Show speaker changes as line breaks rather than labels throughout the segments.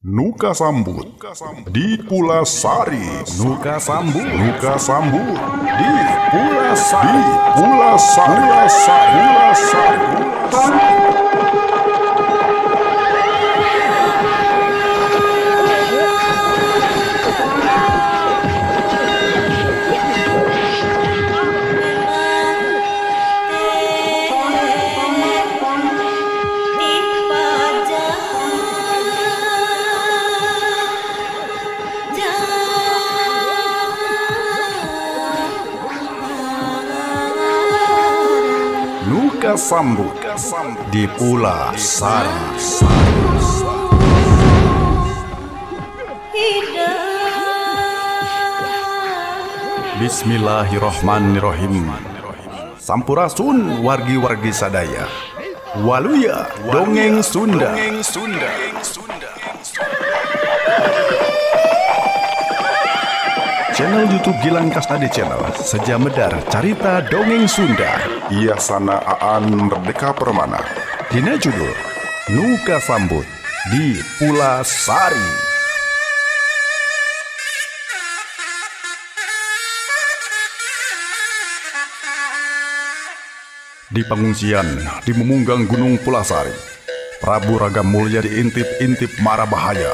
Nuka sambut di Pulasari. Nuka sambut, nuka sambut di Pulasari. Pulasari, Pulasari, Pulasari. Nuka sambut di Pulasari. Bismillahirrohmanirrohim. Sampurasun wargi-wargi sadaya. Waluya dongeng Sunda. Channel YouTube Gilang Kasnadi Channel seja medar carita dongeng Sunda.
Iasana Aan Merdeka Permana.
Dina judul Nuka Sambut di Pulasari. Di pengungsian di memunggang Gunung Pulasari, Prabu Raga Mulya diintip-intip mara bahaya.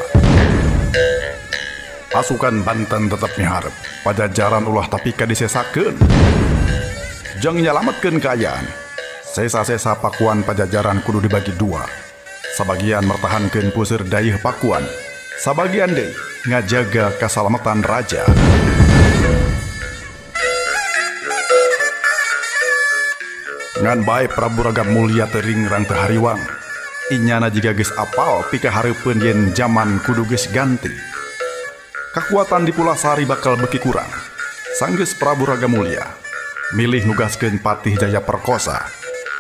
Pasukan Banten tetap miharep Pajajaran ulah tapi kadisesakeun. Jang nyalametkeun kaayaan. Sesa-sesa Pakuan Pajajaran kudu dibagi dua. Sabagian mertahankeun puseur dayeuh Pakuan, sabagian deui ngajaga kasalamatan raja. Ngan bae Prabu Raga Mulya teu ringrang teu hariwang. Inyana jiga geus apal pikahareupeun yen jaman kudu geus ganti. Kakuatan di Pulasari bakal beki kurang. Sanggeus Prabu Raga Mulya milih nugaskeun Patih Jaya Perkosa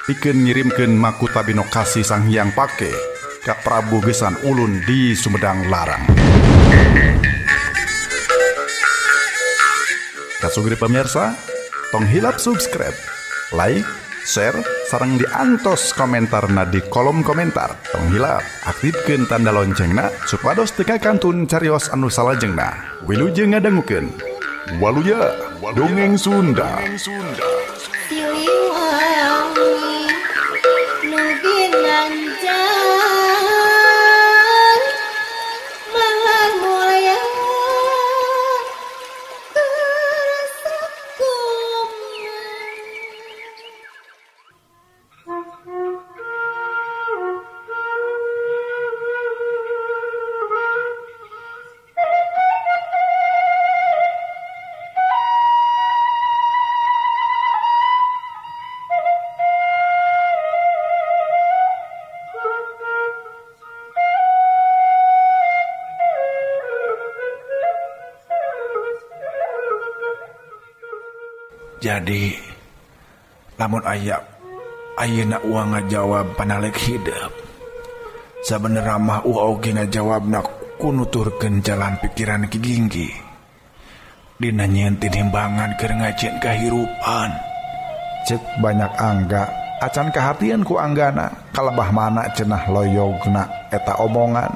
pikeun ngirimkeun Makuta Binokasi Sang Hyang Pake ka Prabu Gesan Ulun di Sumedang Larang. Kasugri pemirsa, tong hilap subscribe, like, share, sareng diantos komentarna di kolom komentar. Tong hilap aktifkeun tanda loncengna supados teu kakantun carios anu salajengna. Wilujeng ngadangukeun Waluya Dongeng Sunda.
Jadi lamun aya ayeuna uang ngajawab panalek hidup, sabenerna mah oge ngajawabna ku nuturkeun jalan pikiran Ki Ginggi dina nyieun tinimbangan keur ngajieun kahirupan.
Cek banyak angga acan kahartian ku anggana kalebah mana cenah loyogna eta omongan.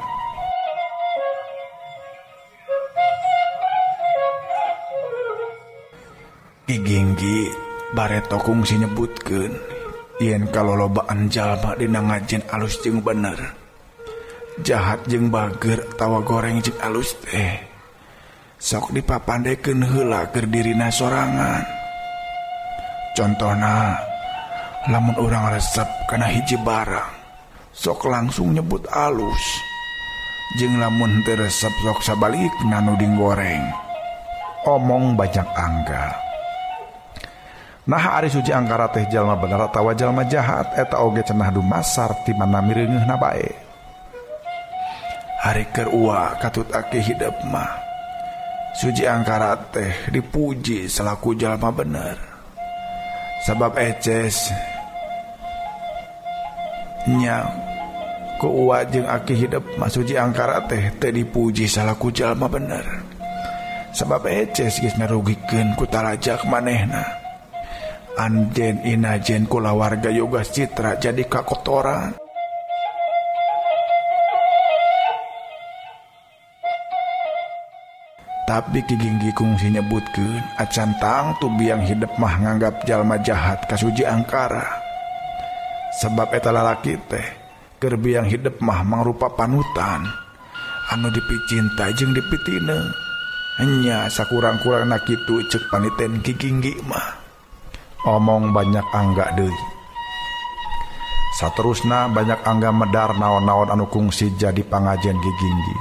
Ki Ginggi bareto kungsi nyebutkeun yen kalolobaan jalma dina ngajieun alus jeung bener, jahat jeung bager atawa goreng jeung alus teh sok dipapandekeun heula keur dirina sorangan. Contohna lamun urang resep kana hiji barang sok langsung nyebut alus, jeung lamun teu resep sok sabalikna nu goreng.
Omong banyak angga. Nah ari Suji Angkara teh jalma bener atawa jalma jahat eta oge cenah dumasar ti mana mireungeuhna bae.
Ari keur uwa katut aki hidep mah Suji Angkara teh dipuji selaku jalma bener. Sabab eces nya ku uwa jeung aki hidep mah Suji Angkara teh teu dipuji salaku jalma bener. Sabab eces geus ngarugikeun ku tarajak manehna. Anjen inajen kulawarga Yoga Citra jadi kakotoran. Tapi Ki Ginggi kungsi nyebutkeun acan tangtu biang hidep mah nganggap jalma jahat ka Suji Angkara. Sebab eta lalaki teh keur biang hidep mah mangrupa panutan anu dipicinta jeung dipitine. Enya sakurang-kurangna kitu ceuk paniten Ki Ginggi mah.
Omong banyak angga deui. Saterusna banyak angga medar naon-naon anu kungsi jadi pangajen Ki Ginggi.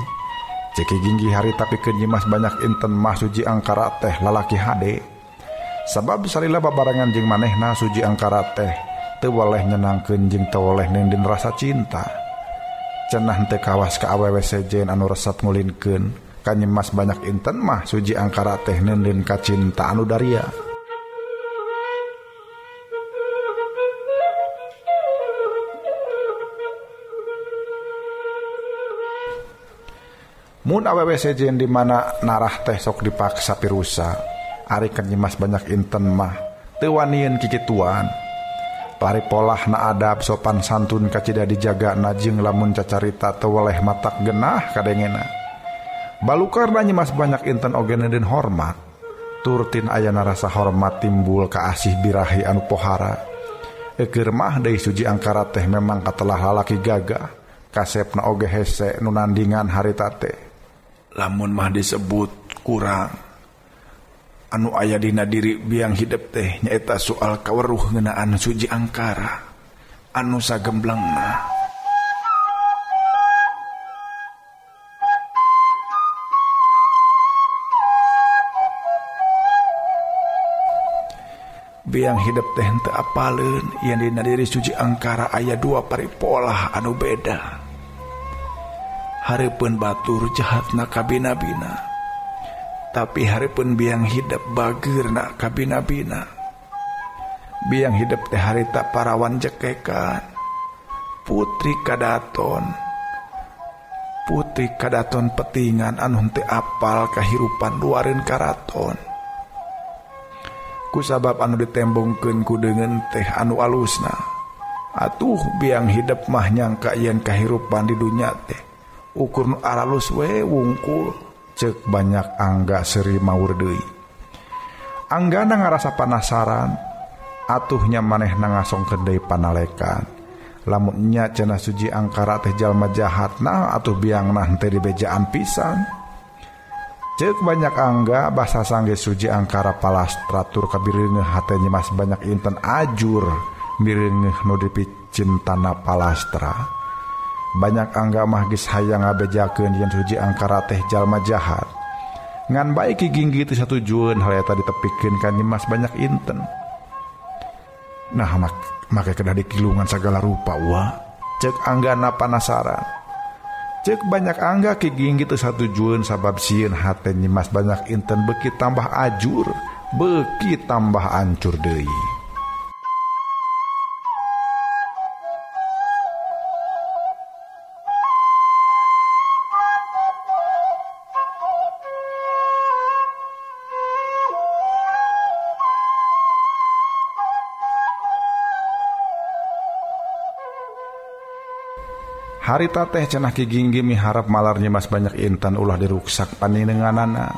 Ceuk Ki Ginggi harita pikeun Nyimas banyak inten mah Suji Angkara teh lalaki hade. Sabab salila babarengan jeung manehna Suji Angkara teh teu weleh nyenangkeun jeung teu weleh nindin rasa cinta. Cenah teu kawas ka awewe sejen anu resep ngulinkeun ka Nyimas banyak inten mah Suji Angkara teh nindin ka cinta anu daria. Mun awewe sejen di mana narah teh sok dipaksa pirusa, ari ka Nyimas banyak inten mah teu wanieun kikituan. Paripolah na adab sopan santun kacida dijaga na jeung lamun cacarita teu weleh matak genah kadengena. Balukarna Nyimas banyak inten oge neundeun hormat. Turtin ayana rasa hormat timbul ka asih birahi anu pohara. Eukeur mah deui Suji Angkara teh memang katelah lalaki gagah, kasepna oge hese nu nandingan harita teh.
Lamun mah disebut kurang anu aya dina diri biang hidep teh nyaeta soal kaweruh ngeunaan Suji Angkara anu sagemblengna. Biang hidep teh henteu apaleun yen dina diri Suji Angkara aya dua paripolah anu beda. Hareupeun batur jahatna kabina-bina, tapi hareupeun biang hidep bageurna kabina-bina. Biang hidep teh harita parawan jekekan, putri kadaton, putri kadaton petingan anu henteu apal kahirupan luareun karaton. Kusabab anu ditembongkeun ku deungeun teh anu alusna. Atuh biang hidep mah nyangka yen kahirupan di dunya teh ukur nu aralus we wungkul.
Ceuk banyak angga seuri maur deui. Anggana ngarasa panasaran, atuhnya manehna ngasongkeun deui panalekan. Lamun nya cenah Suji Angkara teh jalma jahat, nah atuh biangna henteu dibejaan pisan. Ceuk banyak angga basa sangge Suji Angkara palastra tur kabireungeuh hate Nyimas banyak inten ajur mireungeuh nu dipicintana palastra. Banyak angga mah geus hayang ngabejakeun yen Suji Angkara teh jalma jahat. Ngan bae Ki Ginggi teu satujueun hal eta ditepikeun ka Nyimas banyak inten. Nah make kedah dikilungan sagala rupa wa. Ceuk anggana panasaran. Ceuk banyak angga Ki Ginggi teu satujueun sabab sieun hate Nyimas banyak inten beuki tambah ajur, beuki tambah ancur deui. Harita teh cenah Ki Ginggi miharap malar Nyimas banyak inten ulah diruksak paninenganana.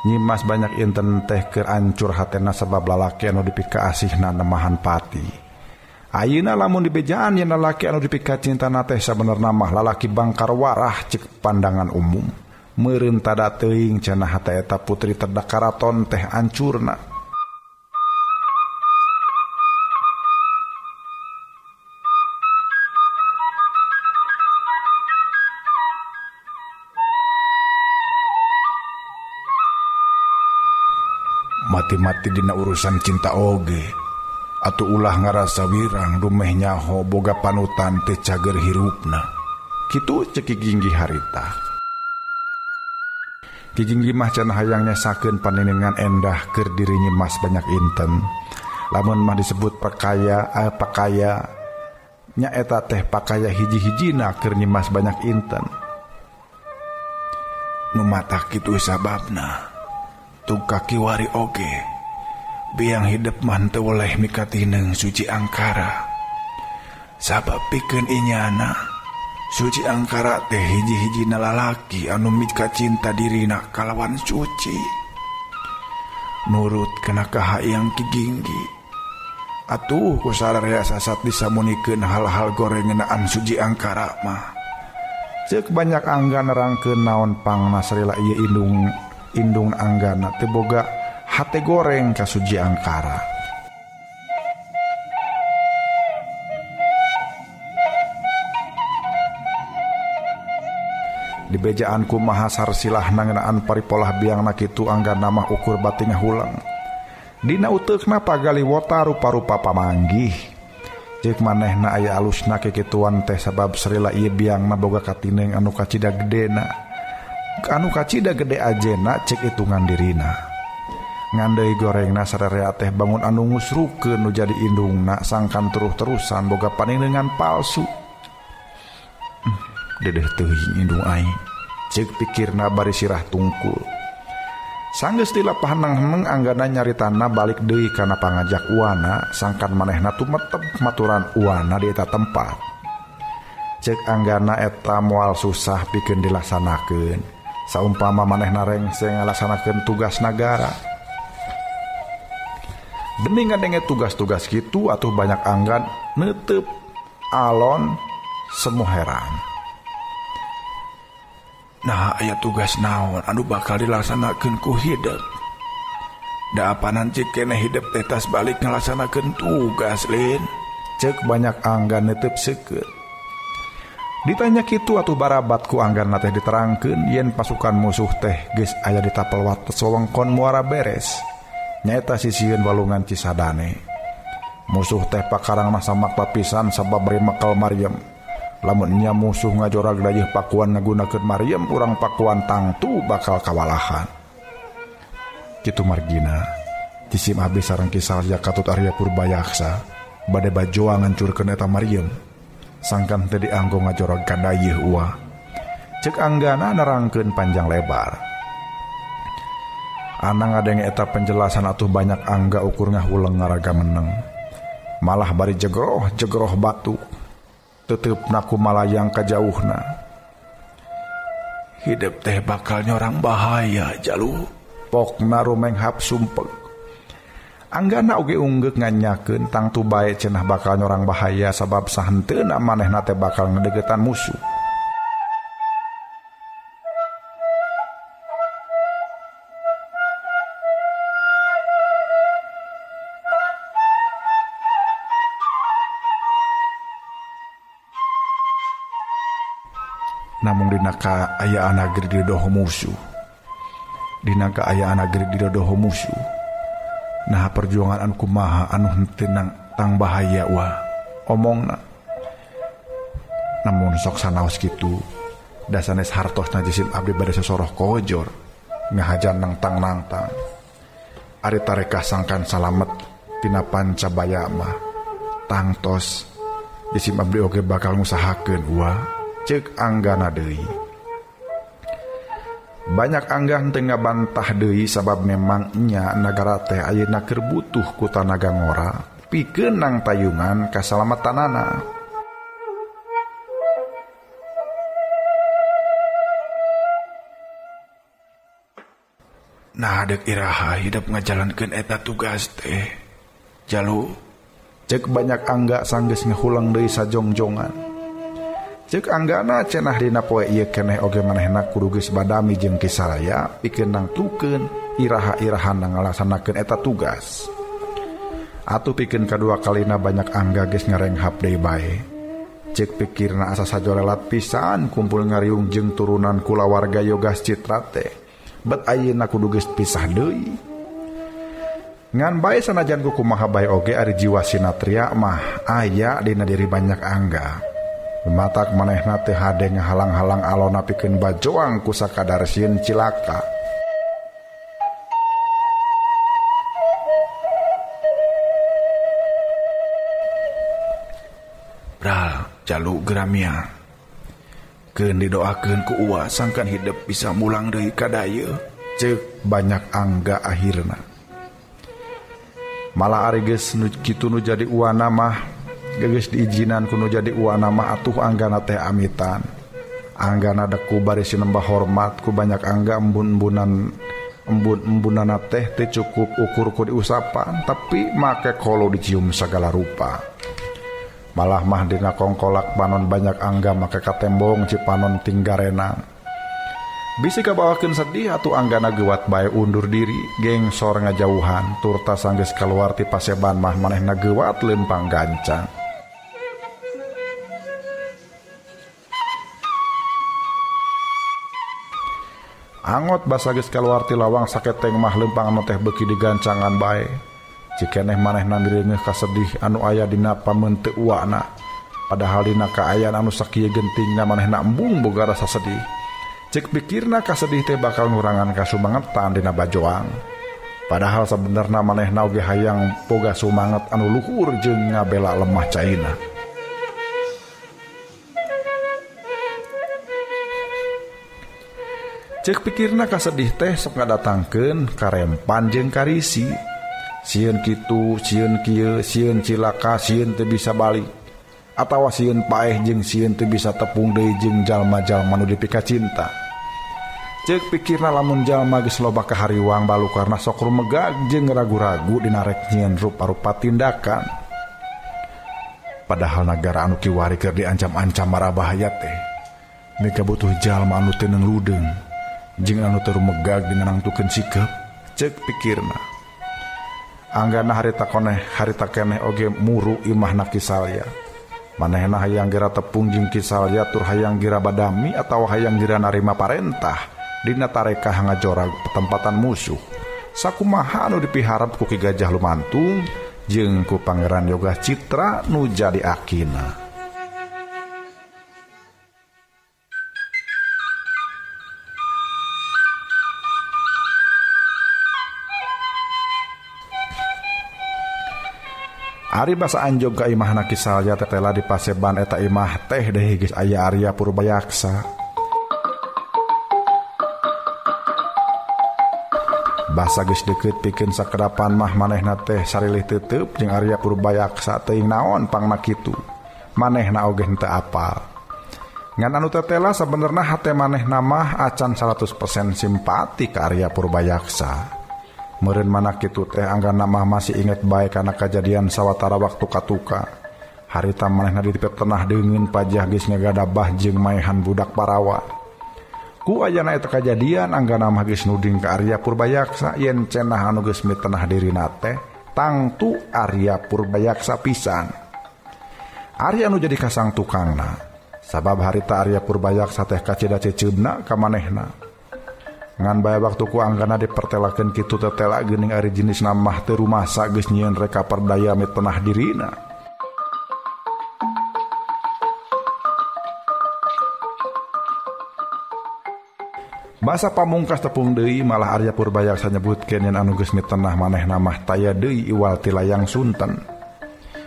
Nyimas banyak inten teh keur ancur hatena sabab lalaki anu dipikaasihna nemahan pati. Ayeuna lamun dibejaan yen lalaki anu dipikacintana teh sabenerna mah lalaki bangkar warah ceuk pandangan umum. Meureun tada teuing cenah hate eta putri tedak karaton teh ancurna.
Mati-mati dina urusan cinta oge atuh ulah ngarasa wirang dumeh nyaho boga panutan teh cager hirupna.
Kitu ceuk Ki Ginggi harita. Ki Ginggi mah cenah hayang nyesakeun panenengan endah keur diri Nyimas banyak inten. Lamun mah disebut pakaya pakaya nya eta teh pakaya hiji-hijina keur Nyimas banyak inten.
Nu matak kitu sababna tug kakiwari oge biang hidep mah teu weleh mikatineng Suji Angkara. Sabab pikeun inyana Suci Angkara teh hiji-hiji lalaki anu mika cinta dirina kalawan suci. Nurut kana kahayang Ki Ginggi. Atuh ku sararea sasat disamunikeun hal-hal goreng ngeunaan Suci Angkara mah.
Ceuk banyak angga nerangkeun naon pangna sarila ieu indung anggana teu boga hate goreng ka Suci Angkara. Dibejaan kumaha sarsilah ngeunaan paripolah biangna kitu anggana mah ukur bati ngahuleng. Dina uteukna pagaliwota rupa-rupa pamanggih. Ceuk manehna aya alusna kikituan teh sabab sarila ieu biangna boga katineng anu kacida gedena. Anu kacida gede ajena ceuk hitungan dirina. Ngan deui gorengna sararea teh bangun anu ngusrukeun nu jadi indungna sangkan terus-terusan boga paninengan palsu. Dedeh teuing indung aing, ceuk pikirna bari sirah tungkul. Sanggeus dilapah heneng-heneng anggana nyaritana balik deui kana pangajak uana sangkan manehna tumetep maturan uana di eta tempat. Ceuk anggana eta moal susah pikeun dilaksanakeun. Saumpama manehna rengse ngalaksanakeun tugas nagara. Demi ngadenge tugas-tugas kitu atuh banyak anggan neuteup alon semu heran.
Nah aya tugas naon anu bakal dilaksanakeun ku hidep. Da apanan cik keneh hidep teh tas balik ngalaksanakeun tugas lin.
Ceuk banyak anggan neuteup seukeut. Ditanya kitu atuh barabat ku anggan teh diterangkeun yen pasukan musuh teh geus aya di tapel wates wewengkon Muara Beres. Nyaeta sisieun walungan Cisadane. Musuh teh pakarangna samakta pisan sabab bari mekel Maryam. Lamun nya musuh ngajorag dayeuh Pakuan ngagunakeun Maryam, urang Pakuan tangtu bakal kawalahan. Kitu margina jisim abdi sareng Ki Salya katut Arya Purbayaksa bade bajoa ngancurkeun eta Maryam. Sangkan teu dianggo ngajorag ka dayeuh ua. Ceuk anggana nerangkeun panjang lebar. Anang ngadenge eta penjelasan atuh banyak angga ukur ngahuleng ngaraga meneng. Malah bari jegroh-jegroh batuk. Tetepna ku malayang kajauhna.
Hidup teh bakal nyorang bahaya jalu.
Pokna rumenghap sumpek. Anggana oge unggeuk nganyakeun tangtu bae cenah bakal nyorang bahaya sabab sahenteuna manehna teh bakal ngedegetan musuh. Namun dina kaayaan negeri didodoho musuh. Dina kaayaan negeri didodoho musuh. Nah perjuangan anu kumaha anu henteu tang bahaya wah omongna. Namun sok sanaos kitu da sanes hartosna jisim abdi bade sosoroh kojor ngahajan nangtang-nangtang. Ari tarekah sangkan salamet tina pancabaya mah tangtos jisim abdi oge bakal ngusahakeun wah. Ceuk anggana deui. Banyak angga henteu ngabantah deui sabab memang nya nagara teh ayeuna keur butuh ku tanaga ngora pikeun nang tayungan kasalamatanana.
Nah deuk iraha hidup ngajalankeun eta tugas teh. Jalu
ceuk banyak angga sanggeus ngahuleng deui sajongjongan. Ceuk anggana cenah dina poe ieu keneh oge manehna kudu geus badami jeung Ki Salya pikeun nangtukeun iraha-irahana ngalaksanakeun eta tugas. Atuh pikeun kadua kalina banyak angga geus ngarenghap deui bae. Ceuk pikirna asa sajolelat pisan kumpul ngariung jeung turunan kulawarga Yogas Citra teh. Bet ayeuna kudu geus pisah deui. Ngan bae sanajan kumaha bae oge ari jiwa sinatria mah aya dina diri banyak angga. Matak manehna teh hade ngahalang-halang alona pikeun bajoang ku sakadar sieun cilaka.
Bral jalu geramia. Keun didoakeun ku uwa sangkan hidup bisa mulang deui ka dayeuh.
Ceuk banyak angga akhirna. Malah ari geus nu kitu nu jadi uwana mah Geus diizinan ku nu jadi uana mah atuh Anggana teh amitan. Anggana deku bari sinembah hormat ku banyak angga embun-embunan embun-embunana teh teu cukup ukur ku diusapan tapi make kolo dicium sagala rupa. Malah mah dina kongkolak panon banyak angga make katembong cipanon tinggarenang. Bisi kabawakeun sedih atuh Anggana geuwat bae undur diri gengsor ngajauhan turta sanggeus kaluar ti paseban mah manehna geuwat leumpang gancang. Angot basa geus kaluar ti lawang saketeng mah leumpang anu teh beuki digancangan bae. Cikeneh manehna mireungeuh kasedih anu aya dina pamenteuk uana. Padahal dina kaayaan anu sakieu gentingna manehna embung boga rasa sedih. Cek pikirna kasedih teh bakal ngurangan kasumangetan dina bajoang. Padahal sabenerna manehna oge hayang boga sumanget anu luhur jeung ngabela lemah caina. Cek pikirna kasedih teh sok ngadatangkeun karempan jeung karisi. Sieun kitu, sieun kieu, sieun cilaka, sieun teu bisa balik. Atawa sieun paeh jeung sieun teu bisa tepung deui jeung jalma-jalma nu dipikacinta. Cek pikirna lamun jalma geus loba kahariwang balukarna sok rumegag jeung ragu-ragu dina rek nyieun rupa-rupa tindakan. Padahal nagara anu kiwari keur diancam-ancam marabahaya teh mika butuh jalma anu teu nengludeung jeung anu teu rumegag dina nangtukeun sikep. Cek pikirna Anggana harita koneh harita keneh oge muru imahna Kisalya. Manehna hayang gera tepung jeung Kisalya tur hayang gera badami atawa hayang gera narima parentah dina tarekah ngajorag petempatan musuh. Sakumaha anu dipiharep ku Ki Gajah Lumantung jeung ku Pangeran Yoga Citra nu jadi akina. Ari basa anjog ka imahna Kisalya tetela di paseban eta imah teh deui geus aya Arya Purbayaksa. Basa geus deukeut pikeun sakedapan mah manehna teh sarilih teuteup jeung Arya Purbayaksa teuing naon pangna kitu. Manehna oge henteu apal. Ngan anu tetela sabenerna hate manehna mah acan 100% simpati ka Arya Purbayaksa. Meureun mana kitu teh Anggana mah masih inget bae kana kajadian sawatara waktu katuka. Harita manehna dipitenah deungeun pajah geus ngagadabah jeung maehan budak parawa. Ku ayana eta kajadian Anggana mah geus nuding ka Arya Purbayaksa yen cenah anu geus mitenah dirina teh tangtu Arya Purbayaksa pisan. Arya anu jadi kasang tukangna sabab harita Arya Purbayaksa teh kacida ceceubna ka manehna. Ngan bae waktu ku Anggana dipertelakeun kitu tetela geuning ari jenis mah teu rumasa geus nyieun reka perdaya mitenah dirina. Basa pamungkas tepung deui malah Arya Purbayaksa nyebutkeun yen anu geus mitenah manehna mah taya deui iwal ti layang sunten.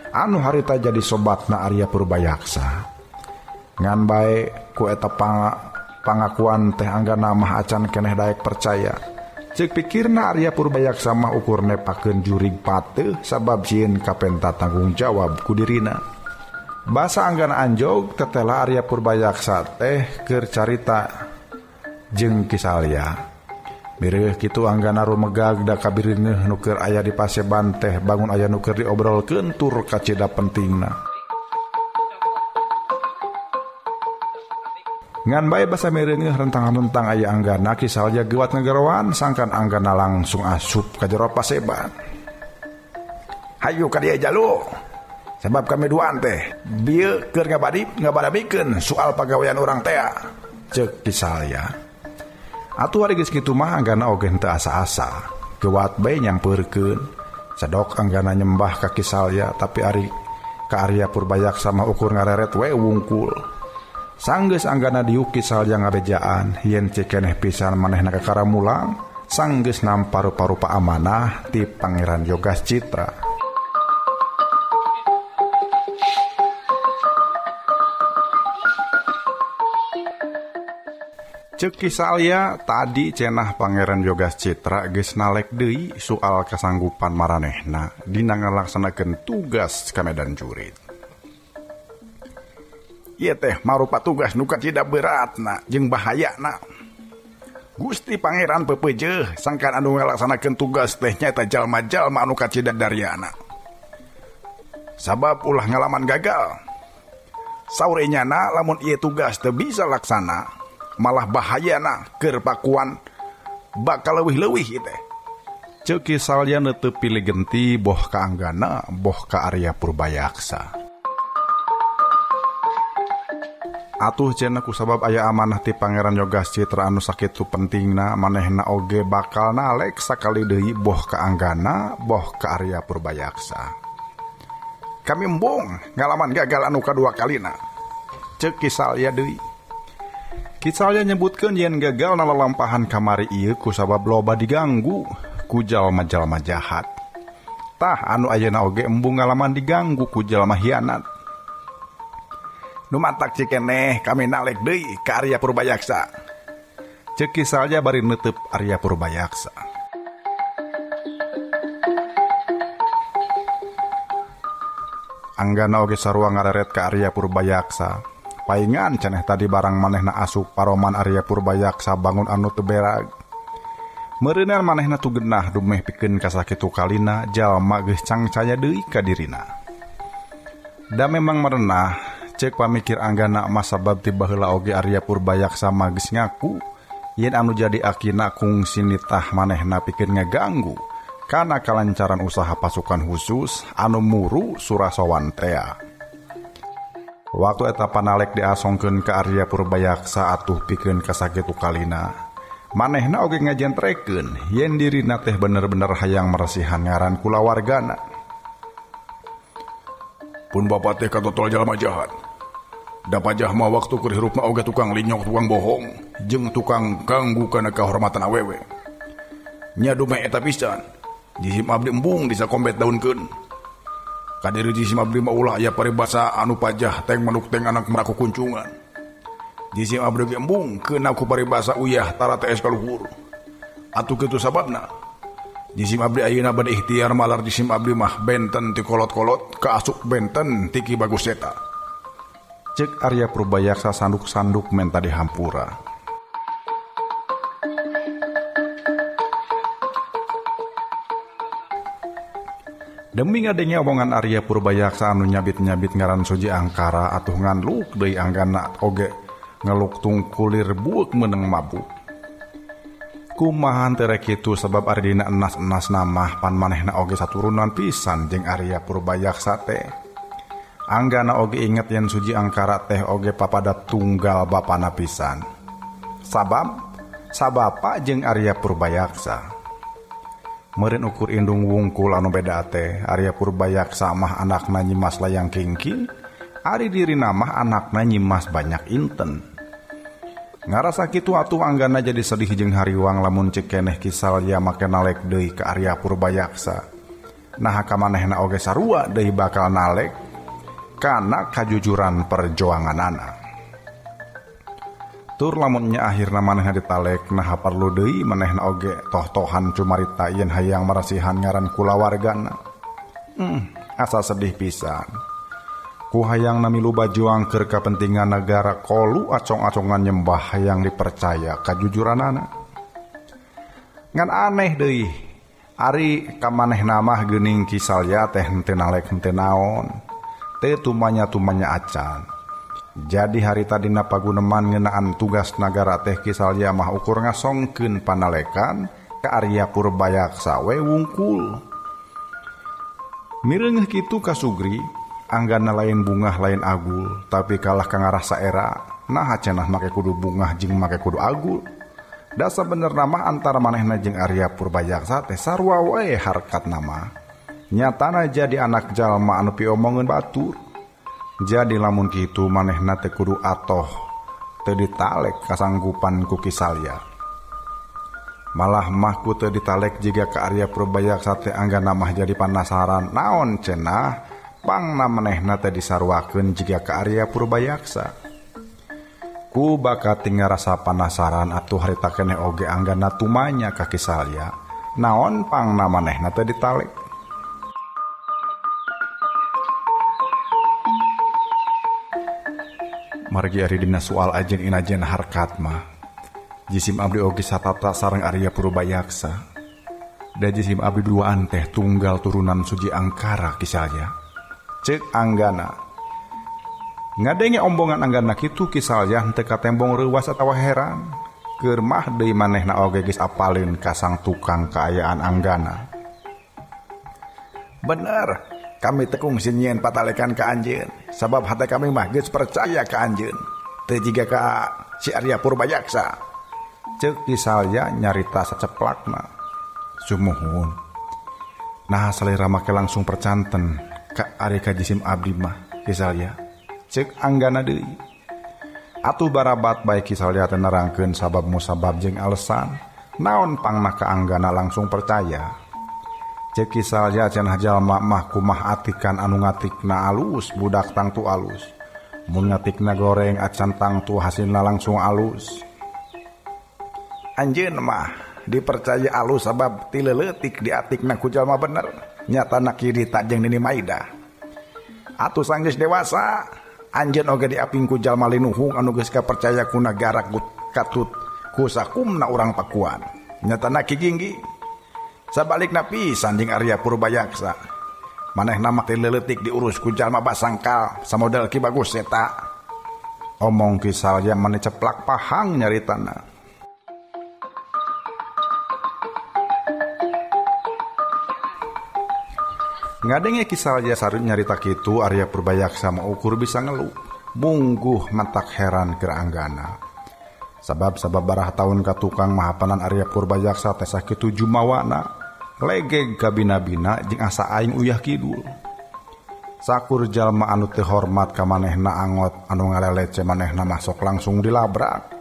Anu harita jadi sobatna Arya Purbayaksa. Ngan bae ku eta pangakuan teh Anggana mah acan keneh daek percaya. Ceuk pikirna Arya Purbayaksa mah ukur nepakeun jurig pateuh sabab sieun kapenta tanggung jawab ku dirina. Basa Anggana anjog tetela Arya Purbayaksa teh keur carita jeung Kisalya. Mireuh kitu Anggana rumegag da kabireungeuh nu keur aya di paseban teh bangun aya nu keur diobrolkeun tur kacida pentingna. Ngan bae basa mireungeuh rentang-rentang aya Anggana Kisalya geuwat ngageroan sangkan Anggana langsung asup ka jero paseban. Hayu ka dieu jalu. Sebab kami duaan teh bieu keur ngabadamikeun soal pagawean urang teh. Ceuk Kisalya. Atuh ari geus kitu mah Anggana oge henteu asa-asa. Geuwat bae nyampeurkeun. Sadok Anggana nyembah ka Kisalya tapi ari ka Arya Purbayaksa mah ukur ngareret we wungkul. Sanggeus Anggana diuk Kisalya ngabejaan yen cikeneh pisan manehna kakara mulang sanggeus nampa rupa-rupa amanah ti Pangeran Yogas Citra. Ceuk Kisalya tadi cenah Pangeran Yogas Citra geus nalek deui soal kasanggupan maranehna dina ngalaksanakeun tugas ka medan jurit.
Ieu teh marupa tugas nu kacida beratna jeung bahayana. Gusti Pangeran pepeujeuh sangkan anu ngalaksanakeun tugas teh nyaeta jalma-jalma anu kacida daryana. Sabab ulah ngalaman gagal. Saur enyana lamun ieu tugas teu bisa laksana, malah bahayana keur pakuan bakal leuwih-leuwih ieu teh. Ceuk Ki Salya teu pilih genti boh ka Anggana boh ka Arya Purbayaksa. Atuh cenah kusabab aya amanah ti Pangeran Yogas Citra anu sakitu pentingna manehna oge bakal nalek sakali deui boh ka Anggana boh ka Arya Purbayaksa. Kami embung ngalaman gagal anu kadua kalina. Ceuk Ki Salya deui. Ki Salya nyebutkeun yen gagal nalalampahan kamari ieu kusabab loba diganggu ku jalma-jalma jahat. Tah anu ayeuna oge embung ngalaman diganggu ku jalma hianat. Nu matak cikeneh kami nalek deui ka Arya Purbayaksa. Ceuk Ki Salya bari neuteub Arya Purbayaksa. Anggana oge sarua ngareret ka Arya Purbayaksa. Paingan ceneh tadi barang manehna asup paroman Arya Purbayaksa bangun anu teu berag. Meureunan manehna tu genah dumeh pikeun kasakitu kalina jalma geus cangcaya deui ka dirina. Da memang merenah cek pamikir Anggana mah sabab ti baheula oge Arya Purbayaksa mah geus ngaku yen anu jadi akina kungsi nitah manehna pikeun ngaganggu kana kalancaran usaha pasukan khusus anu muru Surasowan tea. Waktu eta panalek diasongkeun ka Arya Purbayaksa atuh pikeun kasakitu kalina. Manehna oge ngajentrekeun yen dirina teh bener-bener hayang meresihan ngaran kulawargana.
Pun bapak teh katotol jalma jahat. Da pajah mah waktu keur hirup mah oge tukang linyok, tukang bohong, jeung tukang ganggu kana kahormatan awewe. Nya dumeh eta pisan. Jisim abdi embung disakombet daunkeun. Kadiri jisim abdi mah ulah aya paribasa anu pajah teng manuk teng anak meraku kuncungan. Jisim abdi ge embung keuna ku paribasa uyah tara tees ka luhur. Atuh kitu sababna. Jisim abdi ayeuna bade ikhtiar malar jisim abdi mah benten ti kolot-kolot kaasup benten ti Ki Bagus Seta.
Ceuk Arya Purbayaksa sanduk-sanduk menta dihampura. Demi ngadenge omongan Arya Purbayaksa anu nyabit-nyabit ngaran Suji Angkara atuh nganluk deui Anggana oge ngeluk tungkulir bueuk meuneng mabuk. Kumaha teu rek kitu sabab ari dina enas-enas namah pan manehna oge saturunan pisan jeung Arya Purbayaksa teh. Anggana oge inget yen Suji Angkara teh oge papada tunggal bapana pisan. Sabab sabapa jeung Arya Purbayaksa. Meureun ukur indung wungkul anu beda teh, Arya Purbayaksa mah anakna Nyimas Layang Kingking, ari dirina mah anakna Nyimas Banyak Inten. Ngarasa kitu atuh Anggana jadi sedih jeung hariwang lamun ceuk keneh Ki Salya make nalek deui ka Arya Purbayaksa. Nah ka manehna oge sarua deui bakal nalek kana kajujuran perjuanganana. Tur lamunnya akhirna manehna ditalek nah perlu deui manehna oge toh-tohan cumarita yen hayang marasihan ngaran kulawargana. Asa sedih pisan. Ku hayang namilu bajuang keur kapentingan negara kolu acong-acongan nyembah hayang dipercaya kajujuranana. Ngan aneh deui, ari ka manehna mah geuning Ki Salya teh henteu nalek henteu naon. Teu tumanya-tumanya acan. Jadi harita dina paguneman ngeunaan tugas nagara teh Ki Salya mah ukur ngasongkeun panalekan ka Arya Purbayaksa we wungkul. Mireungeuh kitu ka Sugri, Anggana lain bungah lain agul, tapi kalah ka ngarasa era, naha cenah make kudu bungah jeung make kudu agul. Da sabenerna mah antara manehna jeung Arya Purbayaksa teh sarua wae harkatna mah. Nyatana jadi anak jalma anu piomongeun batur. Jadi lamun kitu manehna teh kudu atoh teu ditalek kasanggupan ku Ki Salya. Malah mah ku teu ditalek jiga ka Arya Purbayaksa teh Anggana mah jadi panasaran naon cenah pangna manehna teh disaruakeun jiga ka Arya Purbayaksa. Ku bakat ngarasa panasaran atuh harita keneh oge Anggana tumanya ka Ki Salya naon pangna manehna teh ditalek. Margi ari dina soal ajen inajen harkat mah. Jisim abdi oge satata sareng Arya Purbayaksa. Da jisim abdi duaan teh tunggal turunan Suji Angkara Kisalya. Cek Anggana. Ngadenge ombongan Anggana kitu Kisalya henteu katembong reuwas atawa heran. Keur mah deui manehna oge geus apaleun ka sang tukang kaayaan Anggana.
Bener, kami tekung nyieun patalekan ka anjeun, sabab hate kami mah geus percaya ka anjeun. Teu jiga ka si Arya Purbayaksa.
Ceuk Kisalya nyarita saceplakna. Sumuhun. Nah salira make langsung percanten ka ari ka jisim abdi mah Kisalya. Ceuk Anggana deui. Atuh barabat bae Kisalya teh nerangkeun sabab musabab jeung alesan naon pangna ka Anggana langsung percaya. Ceuk Kisalya cenah jalma mah kumah atikan anu ngatikna alus budak tangtu alus. Mun ngatikna goreng acan tangtu hasilna langsung alus.
Anjeun mah dipercaya alus sabab ti leutik diatikna ku jalma bener. Nyatana kirita jeung Nini Maida. Atuh sanggeus dewasa anjeun oge diaping ku jalma linuhung anu geus kapercaya ku nagara katut ku sakumna urang Pakuan. Nyatana Ki Ginggi. Sabalikna pisan jeung Arya Purbayaksa. Manehna mah ti leutik diurus ku jalma basangkal samodel Ki Bagus eta.
Omong Kisalya mani ceplak pahang nyaritana. Ngadenge Kisalya sarut nyarita kitu Arya Purbayaksa mah ukur bisa ngeluh. Mungguh matak heran keur Anggana. Sabab sababaraha taun ka tukang mahapanan Arya Purbayaksa teh sakitu jumawana, legeg kabina-bina jeung asa aing uyah kidul. Sakur jalma anu teu hormat ka manehna angot anu ngalelece manehna masuk langsung dilabrak.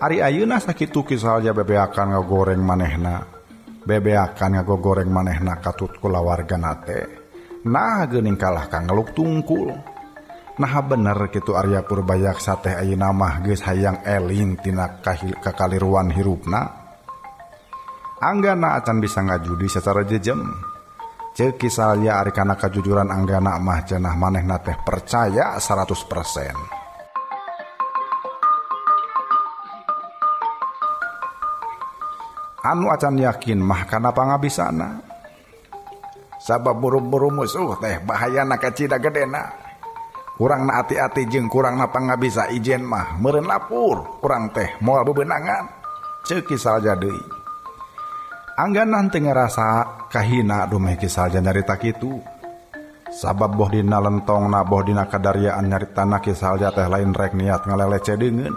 Ari ayeuna sakitu Kisalya bebeakan ngagoreng manehna. Bebeakan ngagogoreng manehna katut kulawargana teh. Nah geuning kalah ka ngeluk tungkul. Nah bener kitu Arya Purbayaksa teh ayeuna mah geus hayang eling tina kakaliruan hirupna. Anggana acan bisa ngajudi secara jejem. Ceuk Kisalya ari kana kajujuran Anggana mah cenah manehna teh percaya 100%. Anu acan yakin mah kana pangabisana.
Sabab buru-buru musuh teh bahayana kacida gedena. Kurangna ati-ati jeung kurangna pangabisa ijen mah meureun lapur kurang teh moal bebenangan.
Ceuk Kisalya deui. Anggana teu ngarasa kahina dumeh Kisalya nyarita kitu. Sabab boh dina lentongna boh dina kadaryaan nyaritana Kisalya teh lain rek niat ngalelece deungeun.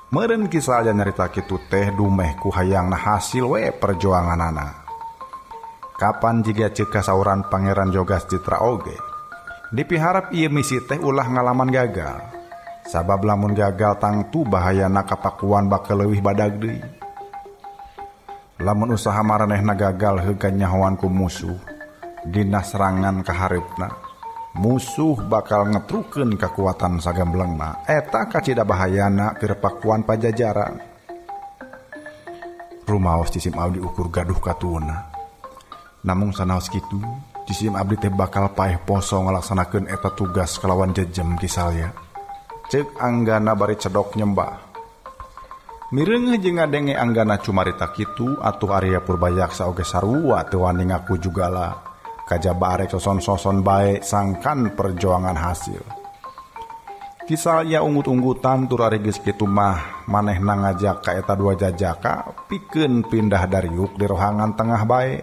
Meureun Kisalya nyarita kitu teh dumeh ku hayangna hasil we perjuanganana. Kapan jiga ceuk kasauran Pangeran Jogas Citra oge. Dipiharap ieu misi teh ulah ngalaman gagal. Sabab lamun gagal tangtu bahayana kapakuan bakal leuwih badag deui. Lamun usaha maranehna gagal heuh kanyahoan ku musuh dina serangan kahareupna. Musuh bakal ngetrukeun kakuatan sagamblengna. Eta kacida bahayana keur Pakuan Pajajaran. Rumaos jisim abdi ukur gaduh katuna. Namung sanaos kitu, jisim abdi teh bakal paeh poso ngalaksanakeun eta tugas kalawan jejem Kisalya. Ceuk Anggana bari cedok nyembah. Mireungeuh jeung ngadenge Anggana cumarita kitu atuh Arya Purbayaksa oge sarua teu wani ngaku jugala. Kajaba arek soson-soson bae sangkan perjuangan hasil. Kisalya unggut-unggutan tur ari geus kitu mah manehna ngajak ka eta dua jajaka pikeun pindah dariuk di rohangan tengah bae.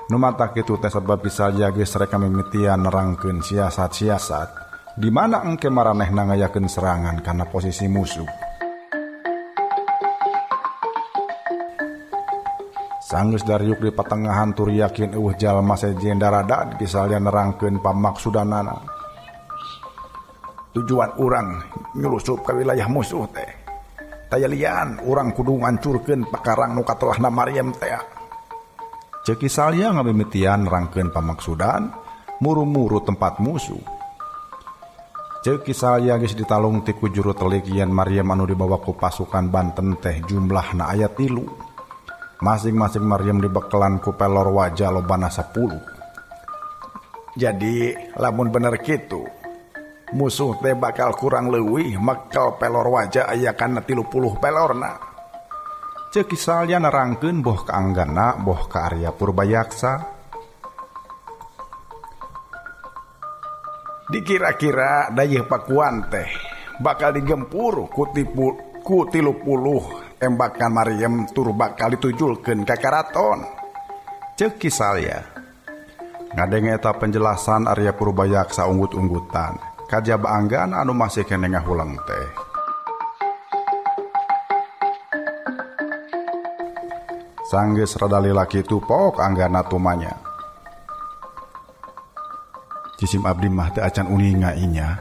Nu matak kitu teh sabab Kisalya geus rek mimitian nerangkeun siasat-siasat di mana engke maranehna ngayakeun serangan kana posisi musuh. Sanggeus dariuk di patengahan tur yakin eueuh jalma sejen darada Kisalya nerangkeun pamaksudanana.
Tujuan urang nyulusup ka wilayah musuh teh. Taya lian urang kudu ngancurkeun pakarang nu katelahna Maryam teh.
Ceuk Kisalya ngamimitian nerangkeun pamaksudan muru-muru tempat musuh. Ceuk Kisalya geus ditalung ti ku juru telik yen Maryam anu dibawa ku pasukan Banten teh jumlahna aya 3. Masing-masing Maryam dibekelan ku pelor wajah lobana 10.
Jadi lamun bener kitu
Musuh teh bakal kurang leuwih mekel pelor wajah aya kana 30 pelorna. Ceuk Ki Salya nerangkeun boh ka Anggana boh ka Arya Purbayaksa. Dikira-kira dayeuh Pakuan teh bakal digempur ku 30 tembakan Mariam tur bakal ditujulkeun ka karaton. Ceuk Ki Salya. Ngadenge eta penjelasan Arya Purbayaksa unggut-unggutan. Kajaba Anggana anu masih keneh ngahuleng teh. Sanggeus rada lila kitu pok Anggana tumanya. Cisim abdi mah teu acan uninga inya.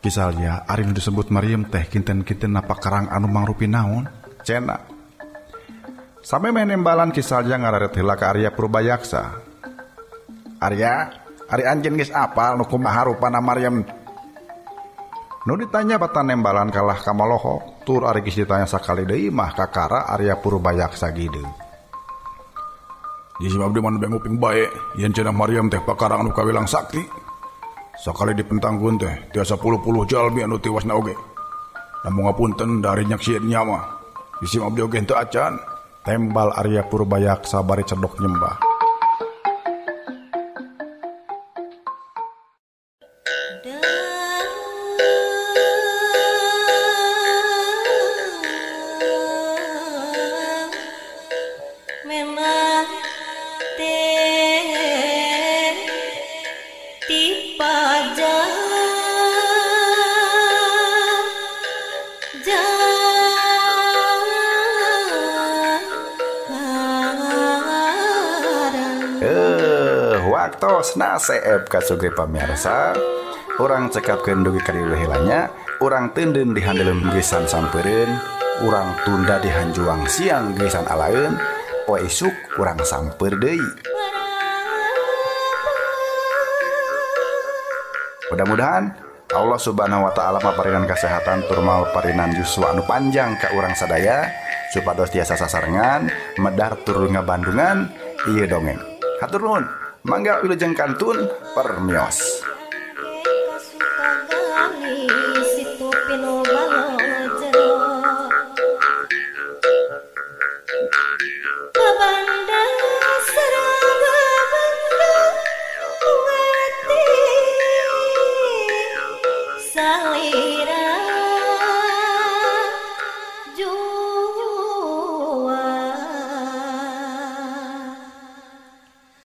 Ki Salya ari nu disebut Mariam teh kinten-kinten napakarang anu mangrupi naon? Cenah. Samemeh nembalan Ki Salya ngararet heula ka Arya Purbayaksa. Arya, ari anjeun geus apal nu kumaha rupana Mariam? Nu ditanya batan nembalan kalah ka molohok, tur ari geus ditanya sakali deui mah kakara Arya Purbayaksa gideung.
Jisim abdi mah nu nguping bae yen cenah Mariam teh pakarang anu kawilang sakti. Sakali dipentangkeun teh tiasa puluh-puluh jalmi anu tiwasna oge. Lamun ngapunten dari nyaksieun nya mah. Jisim abdi oge henteu acan.
Tembal Arya Purbayaksa bari cedok nyembah. Waktosna seep kasuge pamirsa, urang cekapkeun dugi ka dieu heula nya, urang teundeun di handeleum geusan sampereun, urang tunda di hanjuang siang geusan alaeun, poe isuk urang samper deui. Mudah-mudahan Allah Subhanahu wa taala maparinan kesehatan tur maparinan yuswa anu panjang ka urang sadaya supados tiasa sasarengan medar tur ngabandungan ieu dongeng. Hatur nuhun. Mangga wilujeng kantun permios.
Salira.